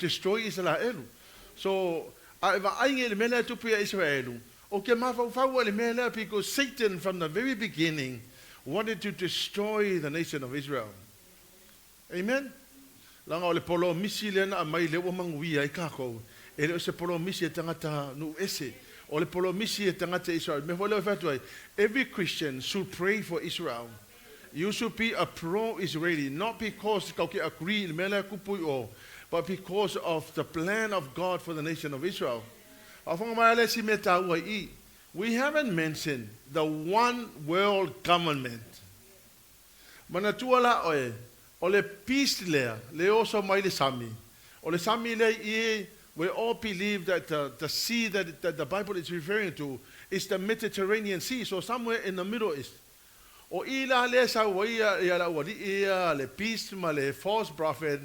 destroy Isaraelu. So, a e vaai nei i le mea lea e tupu ia Isaraelu, ou te mafaufau ai i le mea lea because Satan from the very beginning wanted to destroy the nation of Israel. Amen? Leaga o le polomisi lea na aumai lea ua manuia ai kākou, e le o se polomisi e tagata nuu ese, o le polomisi e tagata Israel. Mea foi lea e fai atu ai, every Christian should pray for Israel. You should be a pro-Israeli, not because kau ke agree i le mea lea kupu i o, but because of the plan of God for the nation of Israel. Faafofoga mai a le isi mea taua i i, we haven't mentioned the one world government. Manatua la oe, o le beast lea, le oso mai le sami. O le sami lea i i, we all believe that the, the sea that, that the Bible is referring to is the Mediterranean Sea, so somewhere in the Middle East. O i la lea sau ai ia, ia le aualii ia, le beast ma le false prophet,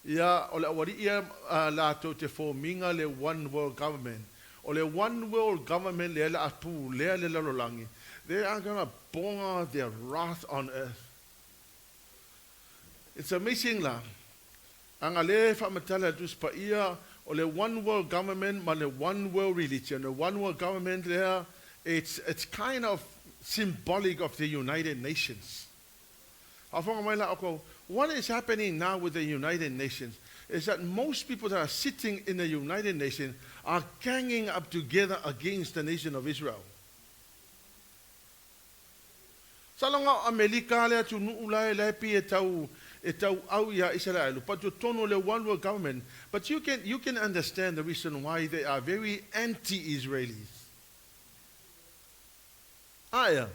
ia, o le aualii ia uh, latou te forminga le one world government. O le one world government lea le a pulea le lalolagi, they are gonna pour their wrath on earth. It's amazing la, aga lea e faamatala atu se paia o le one world government ma le one world religion. The one world government lea, it's, it's kind of symbolic of the United Nations. Faafofoga mai la oukou, what is happening now with the United Nations is that most people that are sitting in the United Nations are ganging up together against the nation of Israel. Saloga o Amelika le atunuu la e la e pei e tau e tauau ia Isaraelu, but totonu o le one world government, but you can you can understand the reason why they are very anti-Israelis. Aea.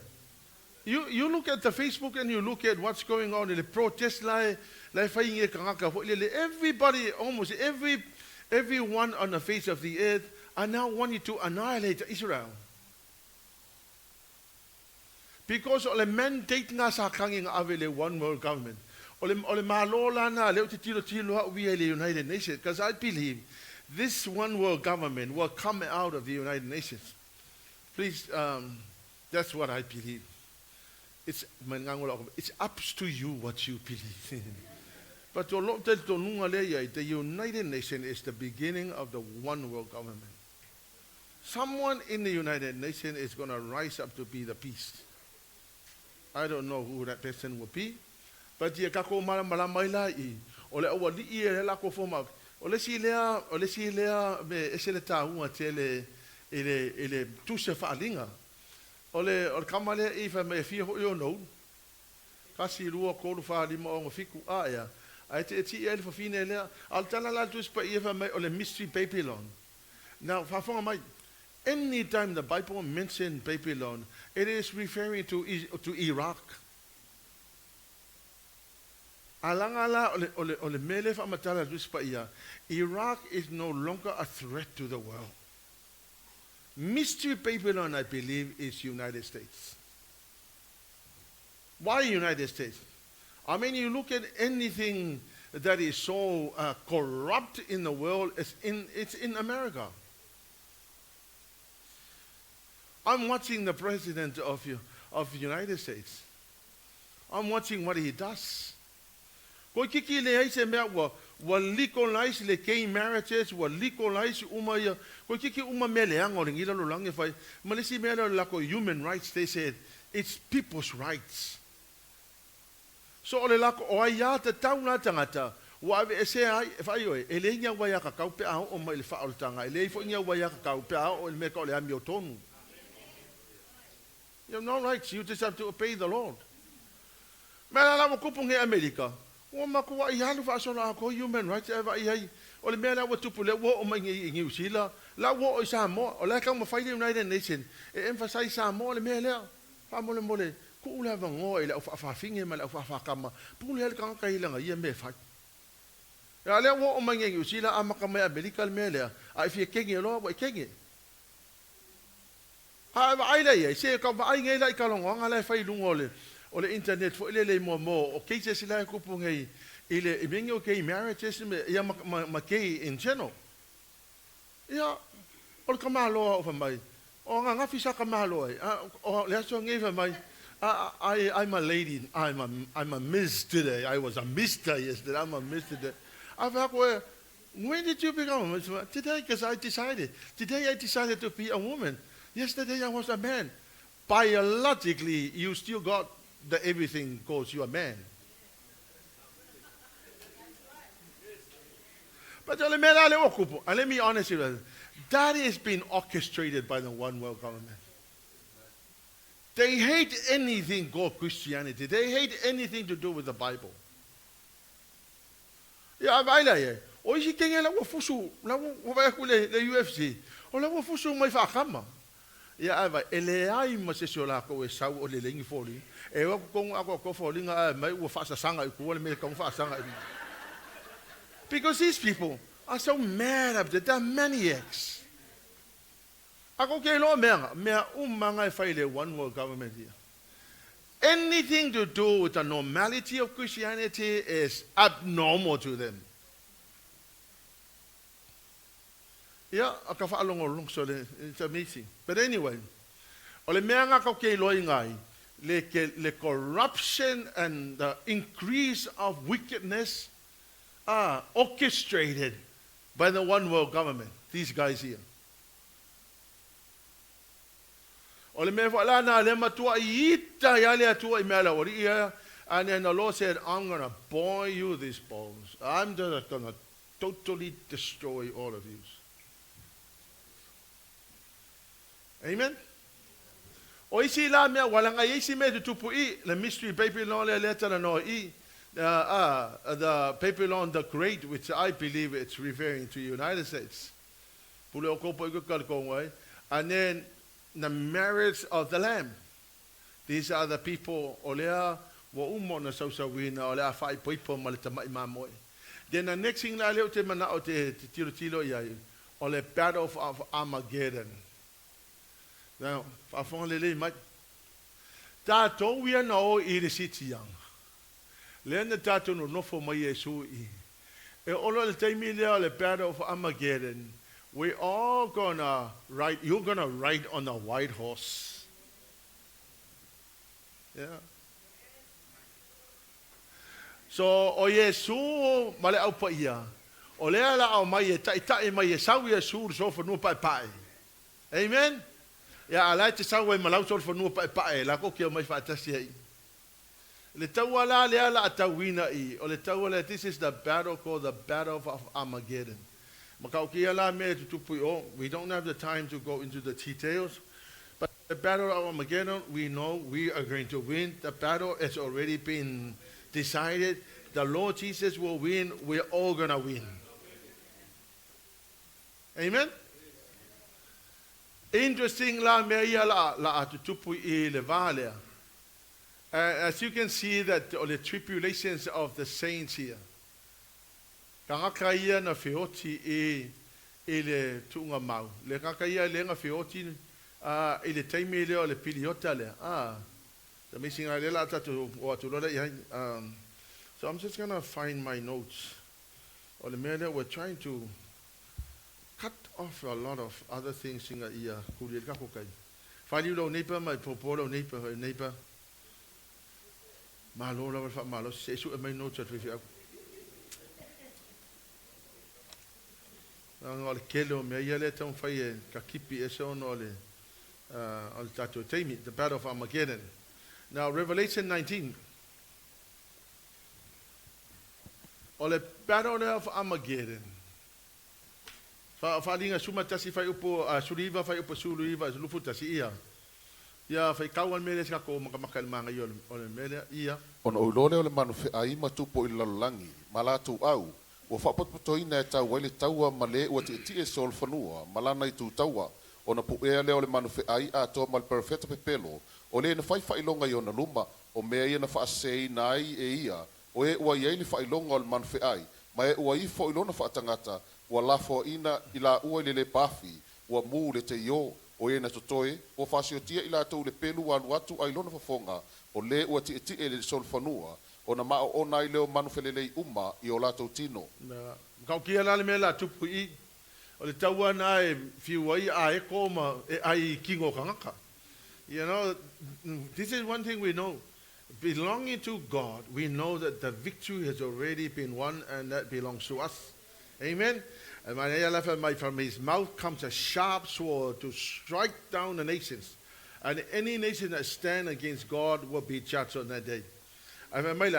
You, you look at the Facebook and you look at what's going on i le protest la e, la e fai nge kangaka foi lele. Everybody, almost every, everyone on the face of the earth are now wanting to annihilate Israel. Because o le mandate nga sa kangi nga ave le one world government. O le, o le malo la na leo te tilo tilo ha uia i le United Nations. Because I believe this one world government will come out of the United Nations. Please, that's what I believe. It's, it's up to you what you believe. But o lou talitonuga lea i ai, the United Nations is the beginning of the one world government. Someone in the United Nations is going to rise up to be the beast. I don't know who that person will be, but ia takou malamalama ai la i, o le aualii e lako foma, o le isi lea, o le isi lea me ese le taua tele i le, i le tusi faaaliga. O le, o le kama lea i fai mai e fia hoi ona ulu. Kasi, lua, tolu, fa, lima, ono, fiku, a ea. Ae te eti ia i le fafine lea. A o le tala la tusi paia fai mai o le mystery Babylon. Now, faafofoga mai, any time the Bible mention Babylon, it is referring to, to Iraq. A laga la o le, o le, o le mea lea e faamatala e le Tusi Paia, Iraq is no longer a threat to the world. Mystery Babylon, I believe, is United States. Why United States? I mean, you look at anything that is so corrupt in the world, it's in, it's in America. I'm watching the president of, of the United States. I'm watching what he does. Koi kiki le ai se mea ua, ua legalize le gay marriages, ua legalize uma ia, koi kiki uma mea leaga o le gila lo langi e fai, ma le isi mea lea o le lako human rights, they said, it's people's rights. So o le lako, o ai a tatau la tagata, ua aveesea ai, e whai oe, e leai ni au aiakakau pe a oo mai i le faaolataga, e leai foi ni au aiakakau pe a oo i le mea ka o le amiotonu. You have no rights, you just have to obey the Lord. Mea la la ua kupu nei Amerika, ua matuai alu faasolo atoa human rights ae vaai ai, o le mea la ua tupu lea ua oo mai nei i Niu Sila, la ua oo i Samoa, o la e taumafai le United Nation e emphasize Samoa le mea lea. Faamolemole, tuu le avanoa i le au faafafine ma le au faafatama, pule ai le tagata i lana ia mea e fai. A o lea ua oo mai nei i Niu Sila, amata mai Amerika le mea lea, a e fia kege loa ua e kege. A e vaai lea i ai, se tau vaai nei la i talanoaga la e fai i luga o le o le internet foi lele i moamoa o cases la e tupu nei i le i mea nei o gay marriages me ia ma, ma, ma gay in general. Ia, o le tamaloa o fai mai, o ananafi sa tamaloa ai, a, o le aso nei fai mai, I, I, I'm a lady, I'm a, I'm a miss today, I was a mister yesterday, I'm a miss today. A fai atu e, When did you become a woman? Today, because I decided. Today I decided to be a woman. Yesterday I was a man. Biologically, you still got the everything goes, you're a man. But and let me honest with you, that has been orchestrated by the one world government. They hate anything called Christianity. They hate anything to do with the Bible. Ia, vaai la ia. O isi kenge la ua fusu, la ua vaai aku le UFC. O la ua fusu mai faakama. Ia, ai vai, e leai ma se isi o lakou e sau o le lengi foliga. E o atu tonu atoatoa foliga ae mai ua faasasaga i tua le mea e tatau ona faasaga i luga. Because these people are so mad up there, they are maniacs. A kou te iloa mea nga, mea uma nga e fai le one world government ia. Anything to do with the normality of Christianity is abnormal to them. Ia, a ka faalogologo, so le, it's amazing. But anyway, o le mea nga kou te iloa inga ai, le, ke, le corruption and the increase of wickedness are orchestrated by the one world government, these guys here. O le mea foi la na lea matua i ita ia le Atua i mea la ua ia, and then the Lord said, I'm gonna boil you these bones. I'm just gonna totally destroy all of you. Amen. O isi la mea ua langa i isi mea tutupu i le mystery Babylon lea lea tala noa i the Babylon the Great, which I believe it's referring to United States. Pule o kou po i ka le And then the marriage of the Lamb. These are the people o lea ua uma ona sausauina o le a faaipoipo ma le tama'i mamoe. Then the next thing la lea ou te mana'o te tilotilo i ai, o le Battle of Armageddon. Now, faafofoga lelei mai. Tatou ia na o i le sitiaga, lea na tatou nonofo mai Iesu i. E olo i le taimi lea o le Battle of Armageddon, we all gonna ride, you're gonna ride on a white horse. Yeah. So, o Iesu ma le au paia, o lea la au mai e ta'ita'i mai e sau Iesu le solofanua pa'epa'e. Amen? Ia, a la e te sau ai ma lau solofanua pa'epa'e, la kou ke omai fa'atasi ai. Le taua la lea la a tauina i, o le taua lea, this is the battle called the Battle of Armageddon. Ma ka o kēia la mea e tutupu i o, we don't have the time to go into the details, but the Battle of Armageddon, we know we are going to win. The battle has already been decided. The Lord Jesus will win. We're all going to win. Amen? Interesting la mea ia la, la a tutupu i le vā lea. As you can see that o le tribulations of the saints here. Tagata ia na feoti i i le tuunga mau. Le tagata ia le na feoti i le taimi lea o le piliota lea. Ah, it's amazing ai le la tatu o atu lola i ai. So I'm just gonna find my notes. O le mea lea, we're trying to cut off a lot of other things inga ia kuli e kako kai. Whailiu lau neighbor mai popo lau neighbor, hoi neighbor. Malo lava le faamalosi, se i sue mai notes a le faifeau. Leaga o le tele o mea ia lea e taumafai e takipi ese ona o le, o le tatou taimi, the battle of Armageddon. Now, Revelation 19. O le battle lea of Armageddon. Fa, faaliga suma tasi fuaiupu 19 fuaiupu 19 21 ia. Ia faitau a le mea lea se tatou makamaka i le manaia o le mea lea, ia. Ona ou iloa lea o le manu feʻai ma tupu i le lalolagi, ma latou au, ua faapotopotoina e tau ai le taua ma le ua tietie solofanua ma lana itu taua, ona puʻea lea o le manu feʻai atoa ma le perofeta pepelo, o le na fai faailoga i ona luma, o mea ia na faaseseina ai e ia, o e ua i ai le faailoga o le manu feʻai, ma e ua ifo i lona faatagata, ua lafoaina i laua i le lepa afi, ua mū le teiō, o e na totoe, ua faasiotia i latou i le pelu ua alu atu ai lona fofoga, o le ua tietie i le solofanua, ona maoona ai lea o manu felelei uma i o latou tino. Na matautia la le mea la tupu i i, o le taua na e fiu ai a eko ma e ai i kino o tagata. You know, this is one thing we know. Belonging to God, we know that the victory has already been won and that belongs to us. Amen. From his mouth comes a sharp sword to strike down the nations. And any nation that stand against God will be judged on that day.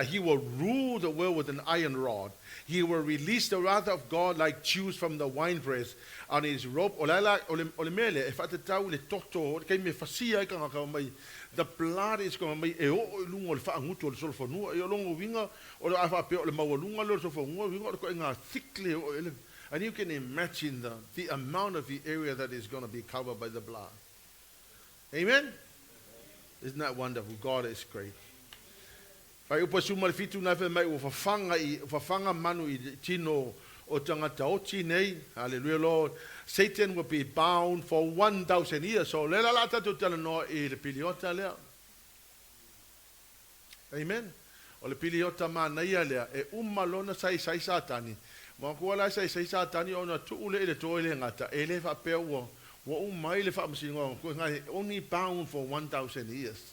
He will rule the world with an iron rod. He will release the wrath of God like juice from the winepress on his robe. O le ala, o le, o le mea lea, e faatatau i le toto, o le taimi e fasia ai tagata mai, the blood is going mai e oo i luga o le faagutu o le solofanua. Ia o lona uiga, o le a faapea o le maualuga lea o le solofanua, uiga o le ituaiga thick le oo i le. And you can imagine the amount of the area that is going to be covered by the blood. Amen? Isn't that wonderful? God is great. Fuaiupu 17 na fai mai ua fafaga i fafaga manu i le tino o tagata oti nei. Hallelujah Lord. Satan will be bound for 1,000 years. So le la la tatou talanoa i le piliota lea. Amen. O le piliota manaia lea e uma lona saisai Satani. Manatua la e saisai Satani ona tuu lea i le toe le gata e le faapea ua ua uma ai le faamasinoga only bound for 1,000 years.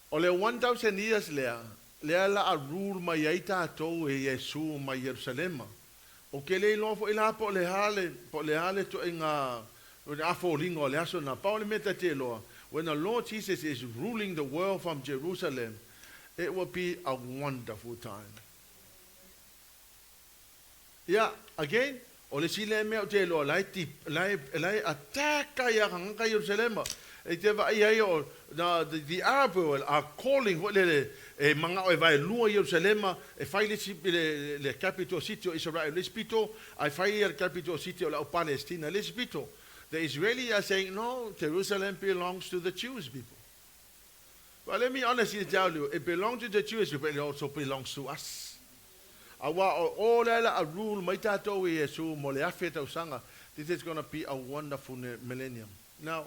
O le 1,000 years lea, lea la a rule mai ai tatou e Iesu mai Ierusalema. Ou te le iloa foi la po o le a le, po o le a le ituaiga a foliga o le aso lena. Pau o le mea ta te iloa, when the Lord Jesus is ruling the world from Jerusalem, it will be a wonderful time. Ia, again, o le isi lea mea ou te iloa, la e ti, la e, la e attack ai a tagata Ierusalema. E te vaai ai o, the, the Arab world are calling foi lele, e manao e vaelua Ierusalema, e fai le isi, le, le capital city o Israel le isi pito, ae fai le capital city o le au Palestina le isi pito. The Israeli are saying, no, Jerusalem belongs to the Jewish people. But let me honestly tell you, it belongs to the Jewish people, it also belongs to us. Aua o o lea la a rule mai tātou i Iesu mo le afe tausaga. This is going to be a wonderful millennium. Now,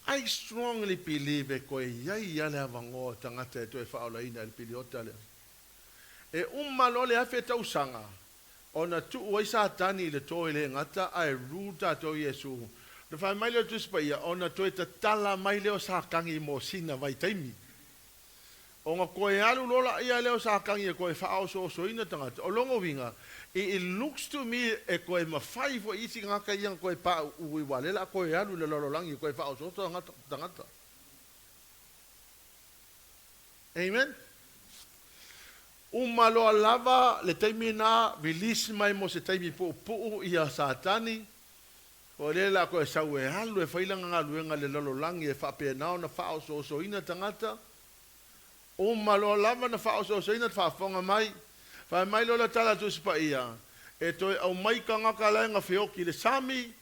I strongly believe e koe iai ia le avanoa o tagata e toe faaolaina i le piliota lea. E uma loa le afe tausaga, ona tuu ai Satani i le toe le gata ae rule tātou i Iesu. Na fai mai lea o le Tusi Paia, ona toe tatala mai lea o Satani mo sina vaitaimi. Ona toe alu loa laia lea o Satani e toe faaosoosoina tagata. O lona uiga, it looks to me e toe mafai foi isi tagata ia na toe pauu i ualela a toe alu i le lalolagi e toe faaosooso tagata. Amen. Uma loa lava le taimi na, release mai mo se taimi puupuu ia Satani, o lea la koe sau e alu e fai lana galuega i le lalolagi e faapena ona faaosoosoina tagata. Uma loa lava na faaosoosoina te faafofoga mai, fai mai loa le tala a Tusi Paia, e toe aumai tagata la e na feoti i le sami,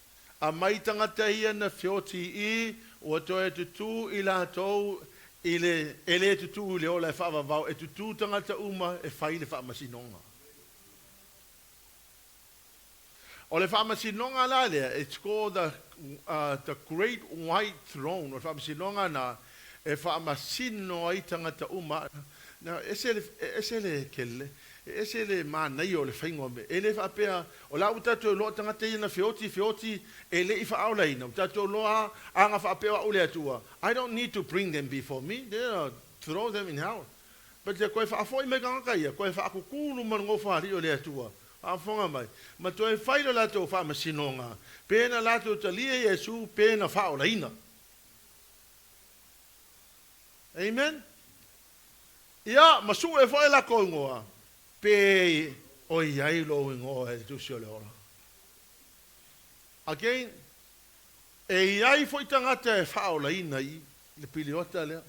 Aumai tagata ia na feoti i ua toe tutū i latou i le, e le tutū i le ola e faavavao, e tutū tagata uma e fai le faamasinoga. O le faamasinoga la lea, it's called the, the Great White Throne, o le faamasinoga na e faamasino ai tagata uma. Na, ese le, ese le kele, E ese le manaia o le faiga o mea. E le faapea, o la ua tatou iloa o tagata ia na feoti, feoti, e le i faaolaina. Ua tatou iloa a na faapea o au le Atua, I don't need to bring them before me, they are, throw them in hell. But ia toe faafoi mai tagata ia, toe faakukulu ma le nofoalii o le Atua, faafofoga mai, ma toe fai lo latou faamasinoga, pe na latou talia Iesu, pe na faaolaina. Amen. Ia, ma sue foi lakou igoa, pe o i ai lou igoa i le Tusi o le Ola. Again, e i ai foi tagata e faaolaina i le piliota lea.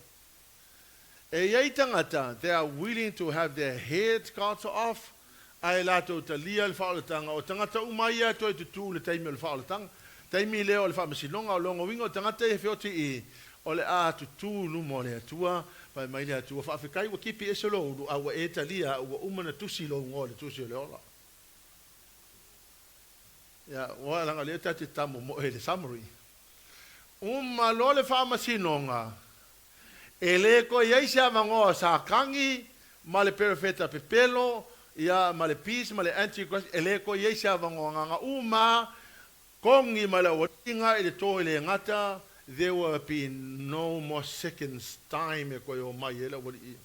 E i ai tagata, they are willing to have their heads cut off, ae latou talia le faaolataga. O tagata uma ia e toe tutū i le taimi o le faaolataga. Taimi lea o le faamasinoga, o lona uiga o tagata ia e feoti i, o le a tutū i luma o le Atua, fai mai le Atua, Faafetai ua kipi ese lou ulu, a ua e talia, a ua uma ona tusi lou igoa i le tusi o le ola. Ia, ua leaga o lea ta te tamomoe i le summary. Uma loa le faamasinoga, e le toe i ai se avanoa o Satani ma le perofeta pepelo, ia, ma le beast ma le antichrist, e le toe i ai se avanoa na na uma kogi mai le aualiiga i le toe le gata, there will be no more seconds time e toe o mai ai le aualii.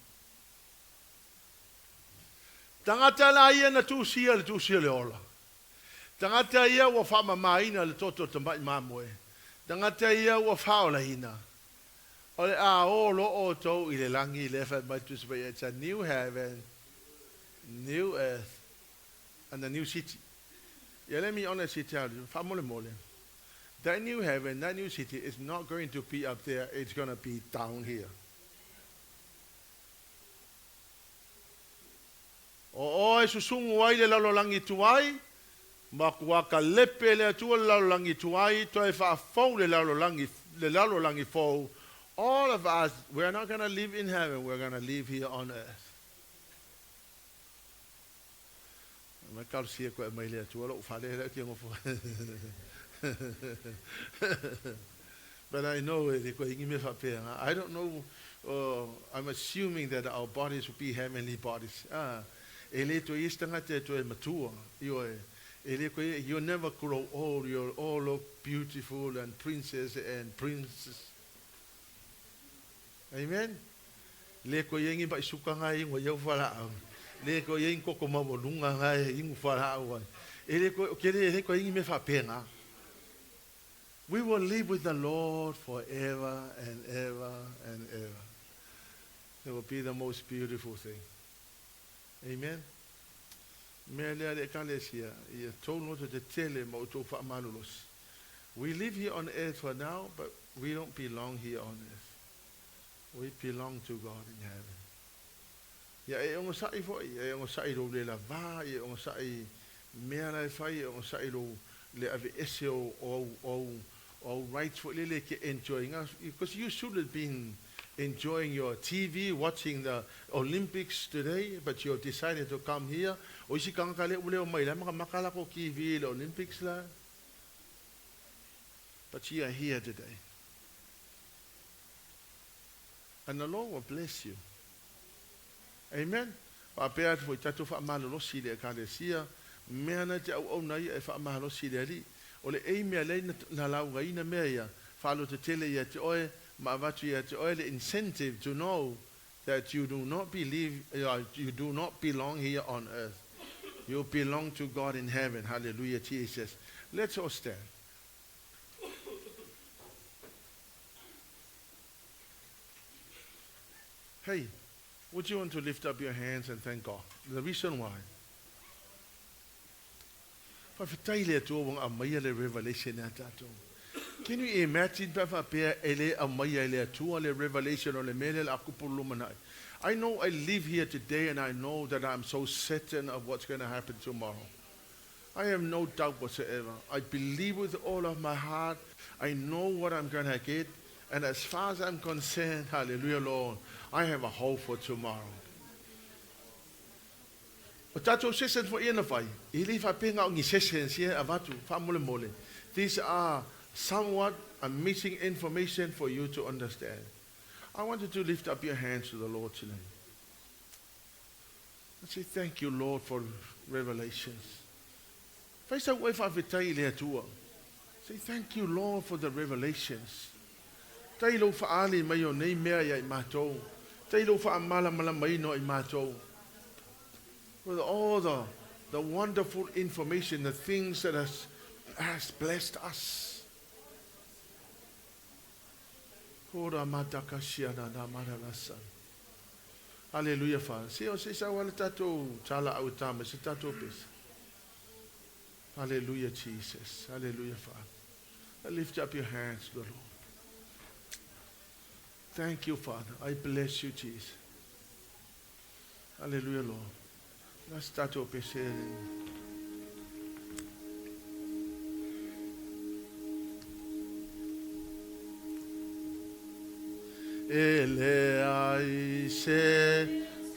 Tagata la ia na tusia le tusi o le ola. Tagata ia ua faamamaina i le toto o le tamai mamoe. Tagata ia ua faaolaina. O le a o loa outou i le lagi lea e fai mai le Tusi Paia, It's a new heaven, new earth and a new city. Yeah, let me honestly tell you, faamolemole, that new heaven, that new city is not going to be up there, it's going to be down here. O oe susugu ai le lalolagi tuai, ma ua kalepe e le Atua le lalolagi tuai, toe faafou le lalolagi, le lalolagi fou. All of us, we are not gonna live in heaven, we are gonna live here on earth. Mai talosia koe mai le Atua lou fale lea te ngofo. But I know e le koe ingi mea faapea. I don't know Oh, I'm assuming that our bodies will be heavenly bodies. Ah, e le toe i ai se tagata e toe matua, ioe, e le koe, you'll never grow old, you'll all look beautiful and princess and princes. Amen? Le koe i ai ni maʻisuka nga e ingo i au falaau. Le koe i ai ni koko maualuga nga e inu falaau ai. E le koe, ke le, e le koe i ai ni mea faapena. We will live with the Lord forever and ever and ever. It will be the most beautiful thing. Amen. Mea lea le ekalesia, ia tou loto tetele ma outou faamalolosi. We live here on earth for now, but we don't belong here on earth. We belong to God in heaven. Ia e onosai foi, ia e onosai i lou le lavā, ia e onosai i mea la e fai, ia e onosai i lou le aveese o o au o au o au rights foi lele e te enjoy ina, because you should have been enjoying your TV, watching the Olympics today, but you have decided to come here. O isi tagata lea ua le omai la e makamaka lako TV i le Olympics la. But you are here today. And the Lord will bless you. Amen. Faapea atu foi tatou faamalolosi i le Ekalesia, mea na te auauna ia e faamalosi i le Alii. O le ei mea lea na laugaina mea ia, faalotetele ia te oe ma avatu ia te oe le incentive to know that you do not believe, you do not belong here on earth. You belong to God in heaven. Hallelujah, Jesus. Let's all stand. Hey, would you want to lift up your hands and thank God? The reason why. Faafetai le Atua ua aumaia le revelation ia tatou. Can you imagine pe a faapea e le aumaia e le Atua le revelation o le mea lea o le a tupu i le lumanai? I know I live here today and I know that I'm so certain of what's going to happen tomorrow. I have no doubt whatsoever. I believe with all of my heart. I know what I'm going to get. And as far as I'm concerned, hallelujah, Lord, I have a hope for tomorrow. O tātou session foi ia na whai, e le whapenga o ni sessions ia avatu, whaamolemole. These are somewhat amazing information for you to understand. I want you to lift up your hands to the Lord today. And say, thank you, Lord, for revelations. Fai sau oe faafetai i le Atua. Say, thank you, Lord, for the revelations. Tai lou faaali mai o nei mea ia i matou. Tai lou faamalamalamaina o i matou. With all the, the wonderful information, the things that has, has blessed us. Kora matakashiana na maralasa. Hallelujah, Father. Se o se sa wale tatou tala au tama, se tatou pese. Hallelujah, Jesus. Hallelujah, Father. Lift up your hands to the Lord. Thank you, Father. I bless you, Jesus. Hallelujah, Lord. Let's start to pese. E leai se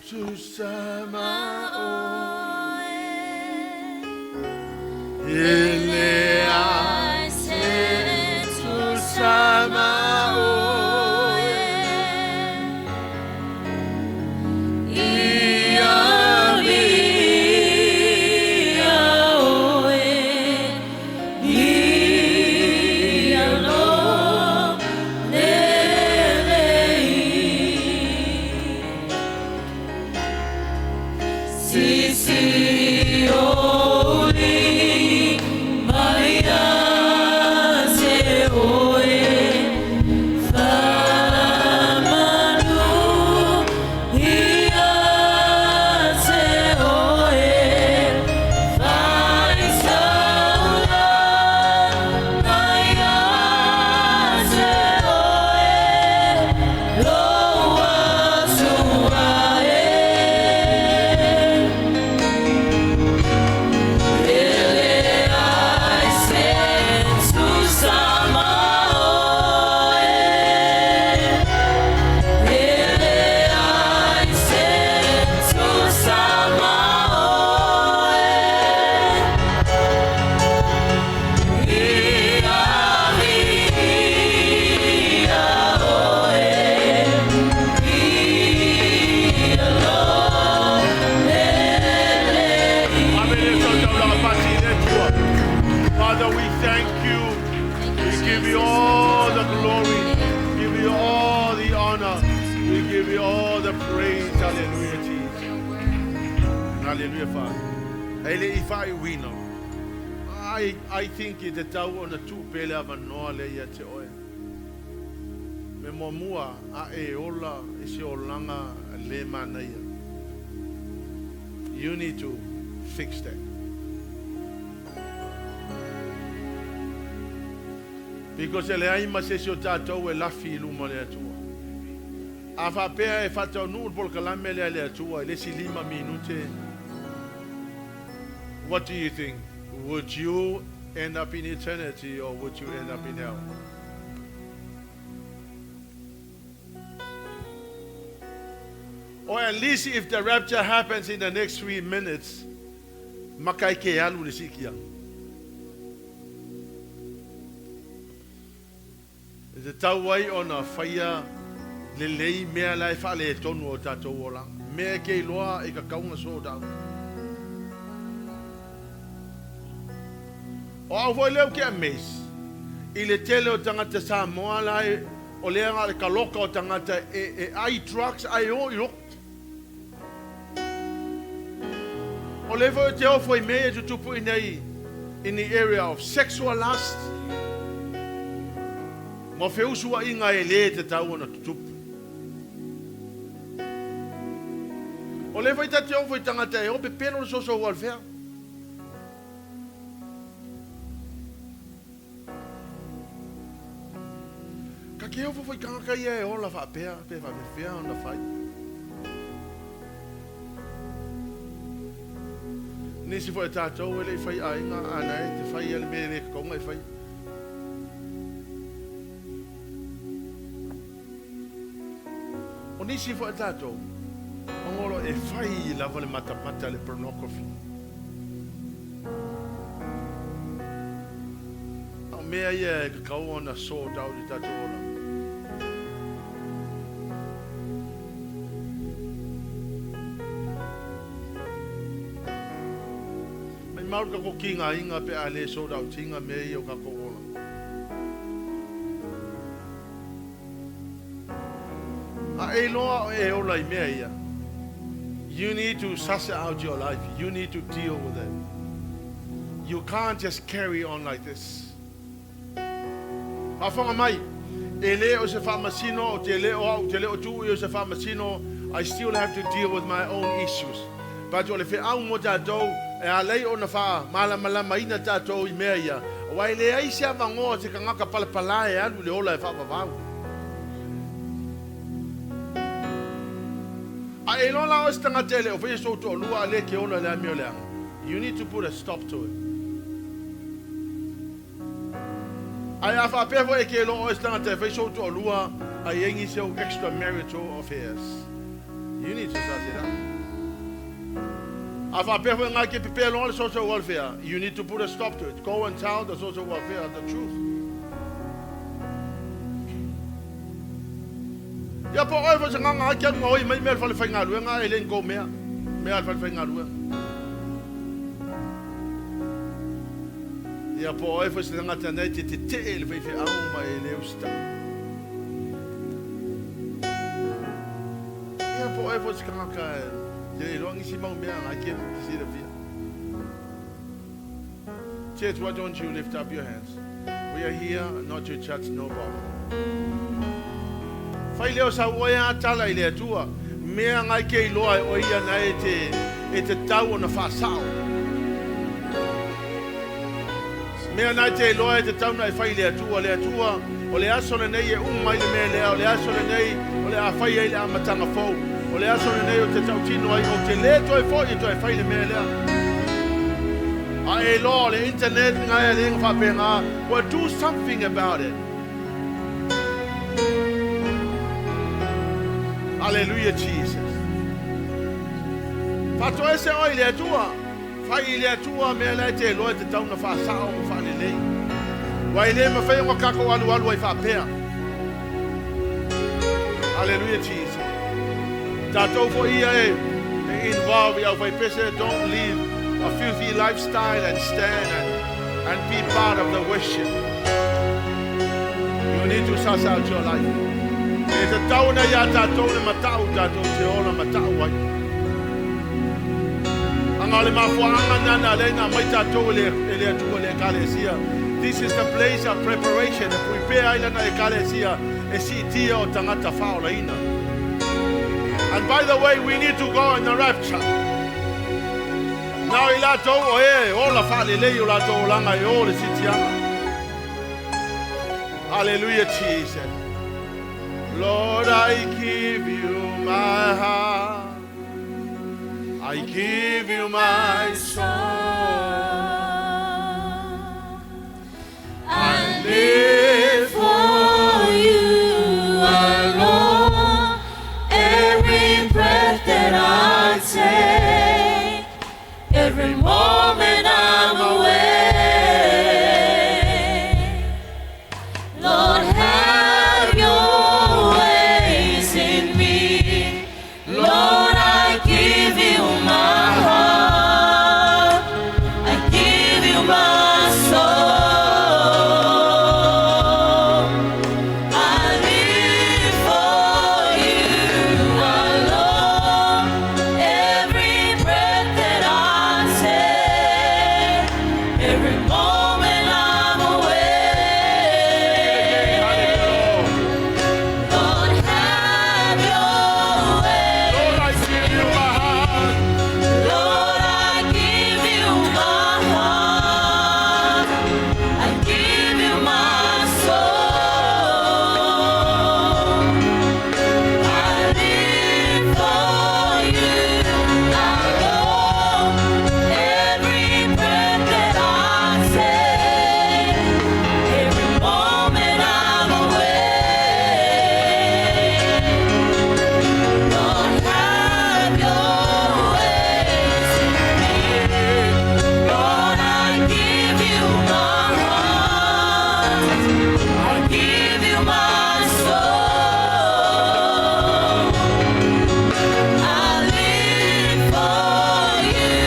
tusa ma oe. E leai se tusa ma oe. Ia via oe. Hallelujah Father. E leʻi faaiuina. I, I think e tatau ona tuu pea le avanoa lea ia te oe. Me muamua a e ola i se olaga le manaia. You need to fix that. Because e leai ma se isi o tatou e lafi i luma o le Atua. A faapea e faataunuu le polokalame lea a le Atua i le isi lima minute, what do you think? Would you end up in eternity or would you end up in hell? Or at least if the rapture happens in the next 3 minutes, maka e ke alu le sikia. E tatau ai ona faia lelei mea la e faaletonu o tatou olaga. Mea e ke iloa e tatau ona sort out. O au foi lea ou te amaze i le tele o tagata Samoa la e o lea na o le kaloka o tagata e ai drugs ae o i lotu. O lea foi o te ofo i mea e tutupu i nei in the area of sexual lust ma feusuaiga e lē tatau ona tutupu. O lea foi ta te ofo i tagata e o pepelo le soso ua alefea. Ka ke ofo foi tagata ia e ola faapea pe faapefea ona fai. Nisi foi o tatou e leʻi fai aiga a na e te fai a le mea e le tatau ona e fai. O nisi foi o tatou, ona o lo e fai lava le matamata le pornography. A o mea ia e tatau ona sort out i tatou olaga. Mai mau le tatou kigaina pe a le sort out ina mea ia o tatou olaga. A e iloa e ola i mea ia. You need to suss out your life. You need to deal with it. You can't just carry on like this. Faafofoga mai, e le o se faamasino, o te le o au, te le o tuu i o se faamasino, I still have to deal with my own issues. But o le feau mo tatou, e alai ona faamalamalamaina tatou i mea ia, aua e leai se avanoa se tagata palapala e alu i le ola e faavavau. A e iloa la oe se tagata e le o faia sou toalua a le ke ola i le amio leaga. You need to put a stop to it. Ae a faapea foi e ke iloa oe se tagata e fai sou toalua a i ai nisi au extramarital affairs. You need to suss it out. A faapea foi ngai ke pepelo loa le social welfare, you need to put a stop to it. Go and tell the social welfare the truth. Ia po oe foi se nganga ai ke alu oi mai mea le fale faigaluega e le ni kou mea. Mea le fale faigaluega. Ia po oe foi se tagata nei te tetee i le faifeau ma e le usitaʻi. Ia po oe foi se tagata e te iloa nisi mau mea ngai ke te silafia. Church, why don't you lift up your hands? We are here not to judge nobody. Fai lea o sau oe a tala i le Atua. Mea ngai ke iloa e oe ia na e te tau ona faasao. Mea nai te iloa e te tau na e fai i le Atua. Le Atua, o le aso lenei e uma ai le mea lea, o le aso lenei o le a fai ai le amataga fou. O le aso lenei o te tautino ai, o te le toe foi e toe fai le mea lea. A e iloa o le internet ngai a le faapega, well, do something about it. Hallelujah, Jesus. Faatoese oe i le Atua. Fai i le Atua mea la e te iloa e te tau na faasao ma faalelei. Ua e le mafai ona tatou alualu ai faapea. Hallelujah, Jesus. Tatou foi ia e involve i au faipese, don't live a filthy lifestyle and stand and be part of the worship. You need to suss out your life. E tatau ona ia tatou le matau tatou te ola matau ai. Anga o le mafuaanga na na le na mai tatou e le Atua le ekalesia. This is the place of preparation. E prepare ai lana ekalesia e siitia o tagata faaolaina. And by the way, we need to go in the rapture. Na o i latou o e ola faalelei o latou olaga e o le siitiaga. Hallelujah, Jesus. Lord, I give you my heart. I give you my soul. I live for you alone. Every breath that I take, every moment I'm awake. Lord, have your ways in me. Lord, I give you my heart. I give you my soul. I live for you alone. Every breath that I take, every moment I'm awake. Lord, have your way. Lord, I give you my heart. Lord, I give you my heart. I give you my soul. I live for you alone. Every breath that I take, every moment I'm awake. Lord, have your ways in me. Lord, I give you my heart. I give you my soul. I live for you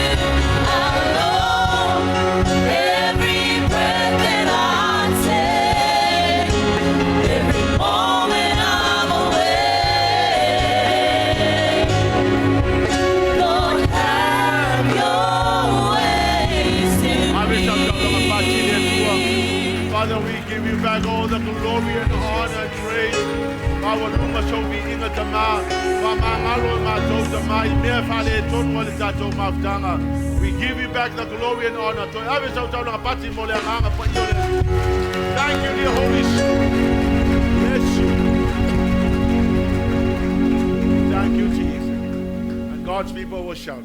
alone. Every breath that I take, every moment I'm awake. Lord, have your ways in Ave me. sa taulaga pati le Atua. Father, we give you back all the glory and honor and praise. Maualuga sou viiga Tamā. Faamagalo i matou Tamā i mea faaletonu ai le tatou mafutaga. We give you back the glory and honor. Toe ave sau taulaga pati mo le Agaga Paia o le. Thank you, dear Holy Spirit. Bless you. Thank you, Jesus. And God's people will shout.